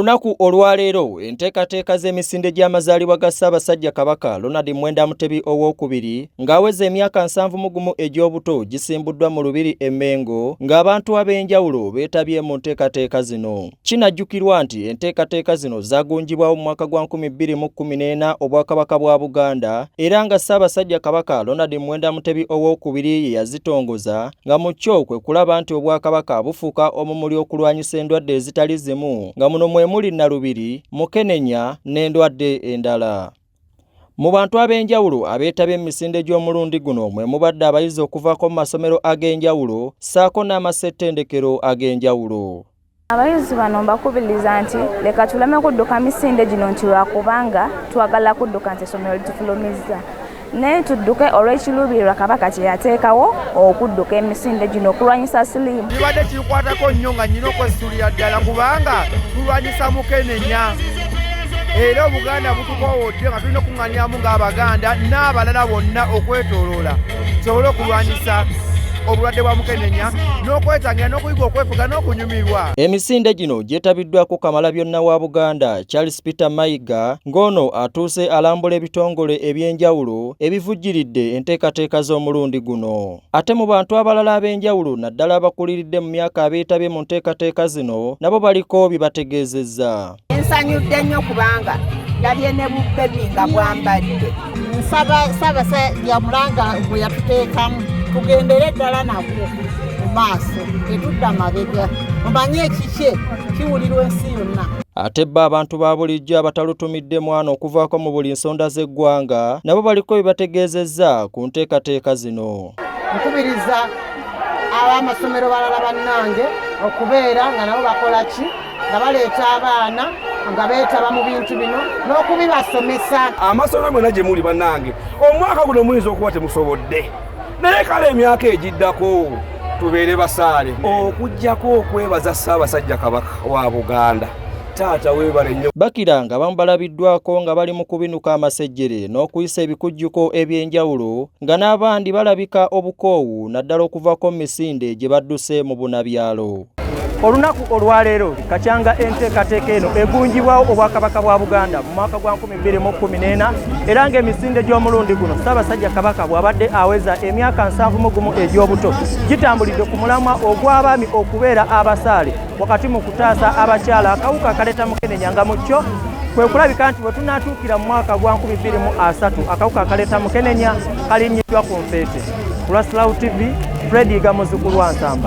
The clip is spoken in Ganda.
Olunaku olwaleero enteekateeka z'emisinde gy'amazaalibwa ga Ssaabasajja Kabaka Ronald Mwenda Mutebi Owookubiri ng'aweza emyaka 71 egy'obuto gisimbuddwa mu Lubiri e Mmengo ng'abantu ab'enjawulo beetabye mu nteekateeka zino. Kinajjukirwa nti enteekateeka zino zaagunjibwawo mu mwaka gwa 2014 Obwakabaka bwa Buganda era nga Ssaabasajja Kabaka Ronald Mwenda Mutebi Owookubiri ye yazitongoza nga mu kyo kwe kulaba nti Obwakabaka bufuuka omumuli okulwanyisa endwadde ezitali zimu nga muno mwe muli Nalubiri, Mukenenya n'endwadde endala. Mu bantu ab'enjawulo abeetabye mu misinde gy'omulundi guno mwe mubadde abayizi okuvaako mu masomero ag'enjawulo ssaako n'amasettendekero ag'enjawulo. Abayizi bano mbakubiriza nti leka tuleme kudduka misinde gino nti lwakubanga twagala kudduka nti essomero litufulumizza, naye tudduke olw'ekiruubirirwa Kabaka kye yateekawo okudduka emisinde gino okulwanyisa siriimu. Kibadde kikwatako nnyo nga nnyina okwesitulira ddala kubanga tulwanyisa mukenenya era Obuganda butukoowodde nga tulina okuŋŋaniramu ng'Abaganda n'abalala bonna okwetooloola tusobole okulwanyisa obulwadde bwa mukenenya n'okwetangira n'okuyiga okwefuga n'okunyumirwa. Emisinde gino gyetabiddwako Kamalabyonna wa Buganda Charles Peter Mayiga ng'ono atuuse alambula ebitongole eby'enjawulo ebivujjiridde enteekateeka z'omulundi guno. Ate mu bantu abalala ab'enjawulo naddala abakuliridde mu myaka abeetabye mu nteekateeka zino nabo baliko bye bategeezezza. Nsanyudde nnyo kubanga ndabye ne bubbebi nga bwambadde. Nsaba Ssaabasajja mulanga gwe yatuteekamu tugendere ddala nagwo mu maaso, tetudda mabega, omanye ekikye kiwulirwa ensi yonna. Ate bo abantu ba bulijjo abatalutumidde mwana okuvaako mu buli nsonda z'eggwanga nabo baliko bye bategeezezza ku nteekateeka zino. Nkubiriza ab'amasomero balala bannange okubeera nga nabo bakola ki nga baleeta abaana nga beetaba mu bintu bino n'okubibasomesa. Amasomero mwena gye muli bannange, omwaka guno muyinza okuba temusobodde, naye kale emyaka egiddako tubeere basaale. Okuggyako okwebaza Ssaabasajja Kabaka wa Buganda, taata weebale nnyo. Bakira nga abamu balabiddwako nga bali mu kubinuka amasejjere n'okuyisa ebikujjuko eby'enjawulo nga n'abandi balabika obukoowu naddala okuvaako mu misinde gye badduse mu bunabyalo. Olunaku olwaleero kakyanga enteekateeka eno egunjibwawo Obwakabaka bwa Buganda mu mwaka gwa 2014 era ng'emisinde gy'omulundi guno Ssaabasajja Kabaka bw'abadde aweza emyaka 71 egy'obuto gitambulidde ku mulamwa ogw'abaami okubeera abasaale wakati mu kutaasa abakyala akawuka akaleeta mukenenya nga mu kyo kwe kulabika nti bwe tunaatuukira mu mwaka gwa 2030 akawuka akaleeta mukenenya kalinnyiddwa ku nfeete. Ku lwa Slow TV, Fred Iga muzzukulu wa Nsamba.